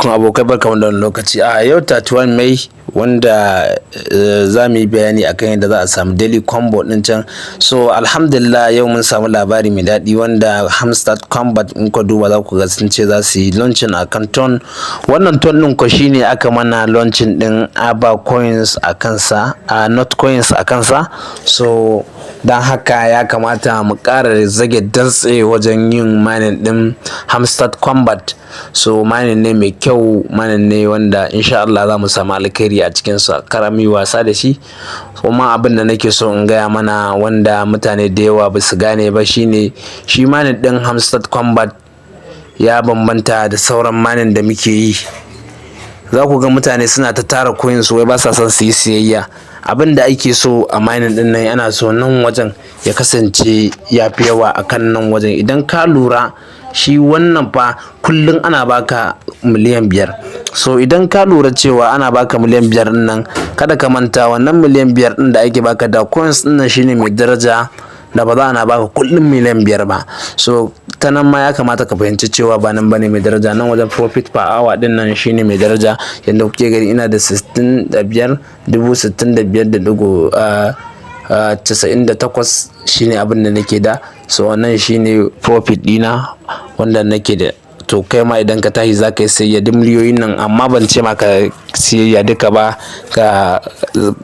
Kun abokai, barkamu da wannan lokaci. A yau 31 May, wanda za mu yi bayani akan yadda za a samu daily combo din can. So alhamdulillah, yau mun samu labari mai daɗi, wanda Hamster Combat, in ka duba za ku ga sun ce za su yi launching akan TON. Wannan TON din ko shine aka mana launching din Ava coins a kansa, a Not coins a kansa. So don haka ya kamata mu ƙara zage dantse wajen yin mining din Hamster Combat. So mining ne mai kyau, mining ne wanda insha Allah za mu samu alkhairi a cikinsa. Kar mu yi wasa da shi. Kuma abin da nake so in gaya mana, wanda mutane da yawa ba su gane ba, shine shi mining din Hamster Combat ya bambanta da sauran mining da muke yi. Za ku ga mutane suna ta tara coins, wai ba sa son su yi siyayya. Abin da ake so a mining din nan, ana so nan wajen ya kasance ya fi yawa akan nan wajen. Idan ka lura, shi wannan fa kullum ana baka 5 miliyan. So idan ka lura cewa ana baka 5 miliyan din nan, kada ka manta wannan 5 miliyan din da ake baka da coins din nan shine mai daraja, da ba za ana baka kullum 5 miliyan ba. So ta nan ma ya kamata ka fahimci cewa ba nan bane mai daraja, nan wajen profit per hour din nan shine mai daraja. Yadda kuke gani, ina da 65 65,98, shine abin da nake da. So wannan shine profit dina wanda nake da. To kai ma idan ka tashi za ka yi sayayya duk miliyoyin nan, amma ban ce ma ka siyayya duka ba, ka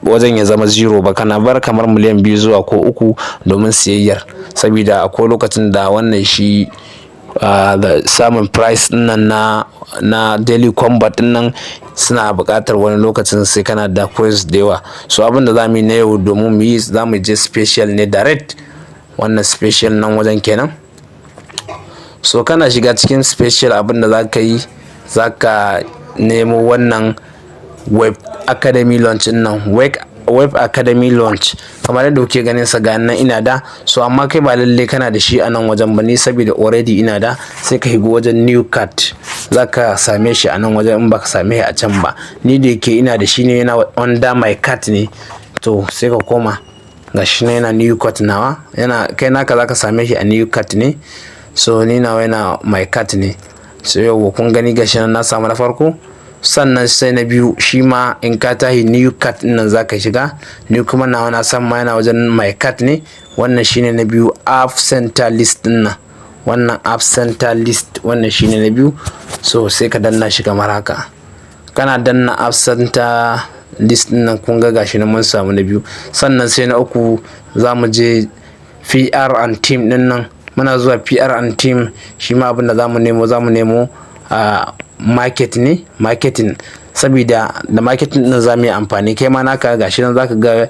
wajen ya zama zero ba. Kana bar kamar 2 miliyan zuwa ko 3 domin siyayyar, saboda akwai lokacin da wannan shi samun price din nan na daily combat din nan suna buƙatar wani lokacin sai kana da coins da yawa. So abin da za mu yi na yau, domin mu yi, za mu je special ne direct, wannan special nan wajen kenan. So kana shiga cikin special, abin da za ka yi, za ka nemo wannan Web Academy launch ɗin nan, Web Academy launch, kamar yadda kuke ganin sa, ga nan ina da. So amma kai ba lalle kana da shi a nan wajen ba. Ni saboda already ina da, sai ka shigo wajen new card, za ka same shi a nan wajen in baka same shi a can ba. Ni da yake ina da shi ne, yana under my card ne. To sai ka koma, ga shi ne yana new card nawa yana. Kai naka za ka same shi a new card ne. So ni nawa yana my card ne. So yau kun gani, gashi nan na samu na farko. Sannan sai na biyu, shi ma in ka tahi new card ɗin nan zaka shiga. Ni kuma nawa na san ma yana wajen my card ne. Wannan shine na biyu, app center list ɗin nan. Wannan app center list, wannan shine na biyu. So sai ka danna shi kamar haka. Kana danna app center list ɗin nan, kun ga gashi nan mun samu na biyu. Sannan sai na uku, za mu je PR and team ɗin nan. Muna zuwa PR and team, shi ma abin da za mu nemo a market ne, marketing, saboda da marketing din za mu yi amfani. Kai ma naka gashi nan, zaka ga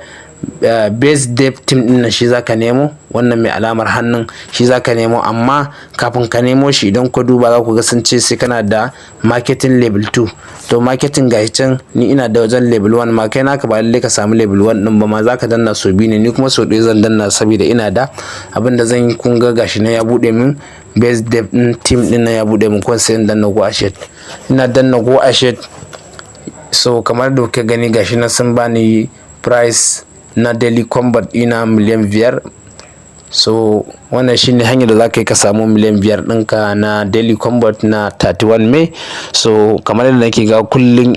base dev team din nan, shi zaka nemo. Wannan mai alamar hannun, shi zaka nemo. Amma kafin ka nemo shi, idan ka duba za ku ga sun ce sai kana da marketing level 2. To marketing gashi can, ni ina da wajen level 1 ma. Kai naka ba lallai ka samu level 1 din ba ma, zaka danna so biyu ne. Ni kuma so ɗaya zan danna saboda ina da. Abin da zan yi, kun ga gashi nan ya buɗe min base dev din team din nan, ya buɗe min kawai, sai in danna go ahead. Ina danna go ahead, so kamar da kuke gani, gashi nan sun bani price na daily combat ɗina 5 miliyan. So wannan shine hanyar da za ka yi ka samu 5 miliyan ɗinka na daily combat na 31 May. So kamar yadda nake ga kullum,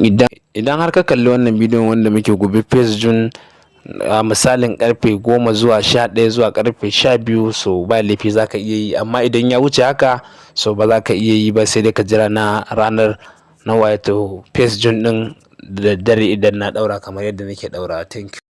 idan har ka kalli wannan bidiyon wanda muke gobe 1 June, a misalin karfe 10 zuwa 11 zuwa karfe 12, so ba laifi, za ka iya yi. Amma idan ya wuce haka, so ba za ka iya yi ba, sai dai ka jira na ranar na wato 1 June ɗin da dare idan na ɗaura, kamar yadda nake ɗaura. Thank you.